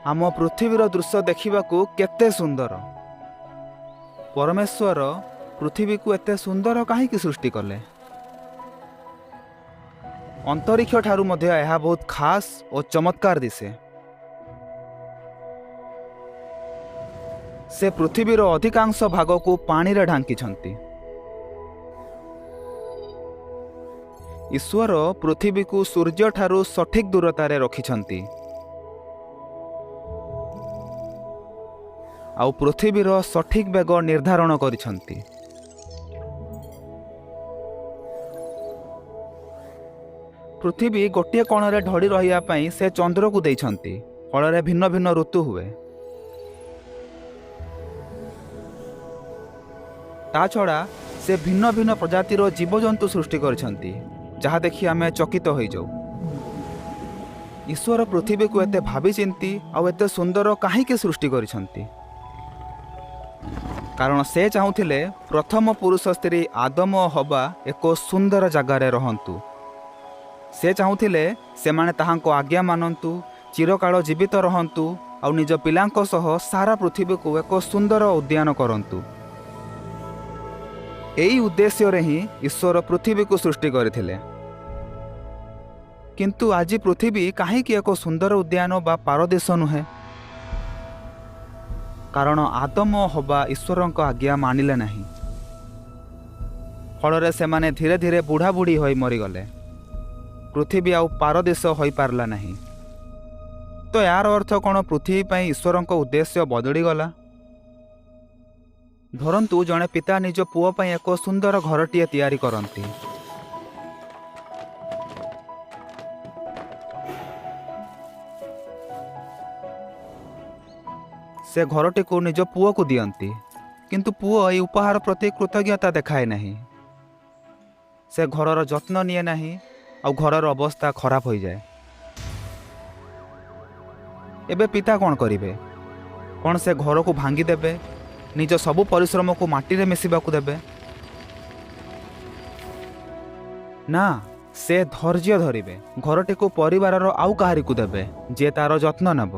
ଆମ ପୃଥିବୀର ଦୃଶ୍ୟ ଦେଖିବାକୁ କେତେ ସୁନ୍ଦର। ପରମେଶ୍ୱର ପୃଥିବୀକୁ ଏତେ ସୁନ୍ଦର କାହିଁକି ସୃଷ୍ଟି କଲେ? ଅନ୍ତରୀକ୍ଷ ଠାରୁ ମଧ୍ୟ ଏହା ବହୁତ ଖାସ୍ ଓ ଚମତ୍କାର ଦିଶେ। ସେ ପୃଥିବୀର ଅଧିକାଂଶ ଭାଗକୁ ପାଣିରେ ଢାଙ୍କିଛନ୍ତି। ଈଶ୍ୱର ପୃଥିବୀକୁ ସୂର୍ଯ୍ୟଠାରୁ ସଠିକ୍ ଦୂରତାରେ ରଖିଛନ୍ତି ଆଉ ପୃଥିବୀର ସଠିକ୍ ବେଗ ନିର୍ଦ୍ଧାରଣ କରିଛନ୍ତି। ପୃଥିବୀ ଗୋଟିଏ କୋଣରେ ଢଳି ରହିବା ପାଇଁ ସେ ଚନ୍ଦ୍ରକୁ ଦେଇଛନ୍ତି, ଫଳରେ ଭିନ୍ନ ଭିନ୍ନ ଋତୁ ହୁଏ। ତା ଛଡ଼ା ସେ ଭିନ୍ନ ଭିନ୍ନ ପ୍ରଜାତିର ଜୀବଜନ୍ତୁ ସୃଷ୍ଟି କରିଛନ୍ତି, ଯାହା ଦେଖି ଆମେ ଚକିତ ହୋଇଯାଉ। ଈଶ୍ୱର ପୃଥିବୀକୁ ଏତେ ଭାବିଚିନ୍ତି ଆଉ ଏତେ ସୁନ୍ଦର କାହିଁକି ସୃଷ୍ଟି କରିଛନ୍ତି? କାରଣ ସେ ଚାହୁଁଥିଲେ ପ୍ରଥମ ପୁରୁଷ ସ୍ତ୍ରୀ ଆଦମ ଓ ହବା ଏକ ସୁନ୍ଦର ଜାଗାରେ ରହନ୍ତୁ। ସେ ଚାହୁଁଥିଲେ ସେମାନେ ତାହାଙ୍କ ଆଜ୍ଞା ମାନନ୍ତୁ, ଚିରକାଳ ଜୀବିତ ରହନ୍ତୁ ଆଉ ନିଜ ପିଲାଙ୍କ ସହ ସାରା ପୃଥିବୀକୁ ଏକ ସୁନ୍ଦର ଉଦ୍ୟାନ କରନ୍ତୁ। ଏଇ ଉଦ୍ଦେଶ୍ୟରେ ହିଁ ଈଶ୍ୱର ପୃଥିବୀକୁ ସୃଷ୍ଟି କରିଥିଲେ। କିନ୍ତୁ ଆଜି ପୃଥିବୀ କାହିଁକି ଏକ ସୁନ୍ଦର ଉଦ୍ୟାନ ବା ପାରଦେଶ ନୁହେଁ? କାରଣ ଆଦମ ଓ ହବା ଈଶ୍ୱରଙ୍କ ଆଜ୍ଞା ମାନିଲେ ନାହିଁ। ଫଳରେ ସେମାନେ ଧୀରେ ଧୀରେ ବୁଢ଼ା ବୁଢ଼ୀ ହୋଇ ମରିଗଲେ। ପୃଥିବୀ ଆଉ ପାରଦେଶ ହୋଇପାରିଲା ନାହିଁ। ତ ଏହାର ଅର୍ଥ କ'ଣ ପୃଥିବୀ ପାଇଁ ଈଶ୍ୱରଙ୍କ ଉଦ୍ଦେଶ୍ୟ ବଦଳିଗଲା? ଧରନ୍ତୁ, ଜଣେ ପିତା ନିଜ ପୁଅ ପାଇଁ ଏକ ସୁନ୍ଦର ଘରଟିଏ ତିଆରି କରନ୍ତି। ସେ ଘରଟିକୁ ନିଜ ପୁଅକୁ ଦିଅନ୍ତି, କିନ୍ତୁ ପୁଅ ଏହି ଉପହାର ପ୍ରତି କୃତଜ୍ଞତା ଦେଖାଏ ନାହିଁ। ସେ ଘରର ଯତ୍ନ ନିଏ ନାହିଁ ଆଉ ଘରର ଅବସ୍ଥା ଖରାପ ହୋଇଯାଏ। ଏବେ ପିତା କ'ଣ କରିବେ? କ'ଣ ସେ ଘରକୁ ଭାଙ୍ଗିଦେବେ? ନିଜ ସବୁ ପରିଶ୍ରମକୁ ମାଟିରେ ମିଶିବାକୁ ଦେବେ? ନା, ସେ ଧୈର୍ଯ୍ୟ ଧରିବେ। ଘରଟିକୁ ପରିବାରର ଆଉ କାହାରିକୁ ଦେବେ, ଯିଏ ତାର ଯତ୍ନ ନେବ।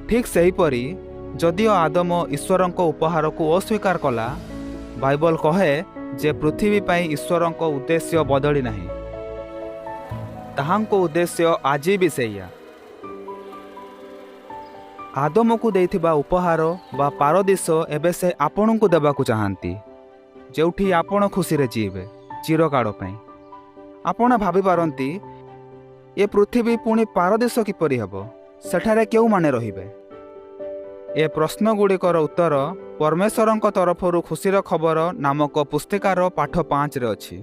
ଠିକ୍ ସେହିପରି, ଯଦିଓ ଆଦମ ଈଶ୍ୱରଙ୍କ ଉପହାରକୁ ଅସ୍ୱୀକାର କଲା, ବାଇବଲ କହେ ଯେ ପୃଥିବୀ ପାଇଁ ଈଶ୍ୱରଙ୍କ ଉଦ୍ଦେଶ୍ୟ ବଦଳି ନାହିଁ। ତାହାଙ୍କ ଉଦ୍ଦେଶ୍ୟ ଆଜି ବି ସେଇଆ। ଆଦମକୁ ଦେଇଥିବା ଉପହାର ବା ପାରଦିଶ ଏବେ ସେ ଆପଣଙ୍କୁ ଦେବାକୁ ଚାହାନ୍ତି, ଯେଉଁଠି ଆପଣ ଖୁସିରେ ଜିଇବେ ଚିରକାଳ ପାଇଁ। ଆପଣ ଭାବିପାରନ୍ତି, ଏ ପୃଥିବୀ ପୁଣି ପାରଦେଶ କିପରି ହେବ? ସେଠାରେ କେଉଁମାନେ ରହିବେ? ଏ ପ୍ରଶ୍ନଗୁଡ଼ିକର ଉତ୍ତର ପରମେଶ୍ୱରଙ୍କ ତରଫରୁ ଖୁସିର ଖବର ନାମକ ପୁସ୍ତିକାର ପାଠ 5ରେ ଅଛି,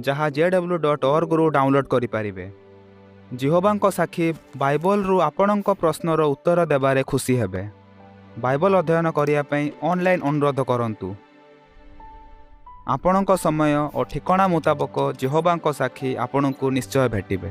ଯାହା jw.orgରୁ ଡାଉନଲୋଡ୍ କରିପାରିବେ। ଜିହୋବାଙ୍କ ସାକ୍ଷୀ ବାଇବଲରୁ ଆପଣଙ୍କ ପ୍ରଶ୍ନର ଉତ୍ତର ଦେବାରେ ଖୁସି ହେବେ। ବାଇବଲ ଅଧ୍ୟୟନ କରିବା ପାଇଁ ଅନଲାଇନ୍ ଅନୁରୋଧ କରନ୍ତୁ। ଆପଣଙ୍କ ସମୟ ଓ ଠିକଣା ମୁତାବକ ଜିହୋବାଙ୍କ ସାକ୍ଷୀ ଆପଣଙ୍କୁ ନିଶ୍ଚୟ ଭେଟିବେ।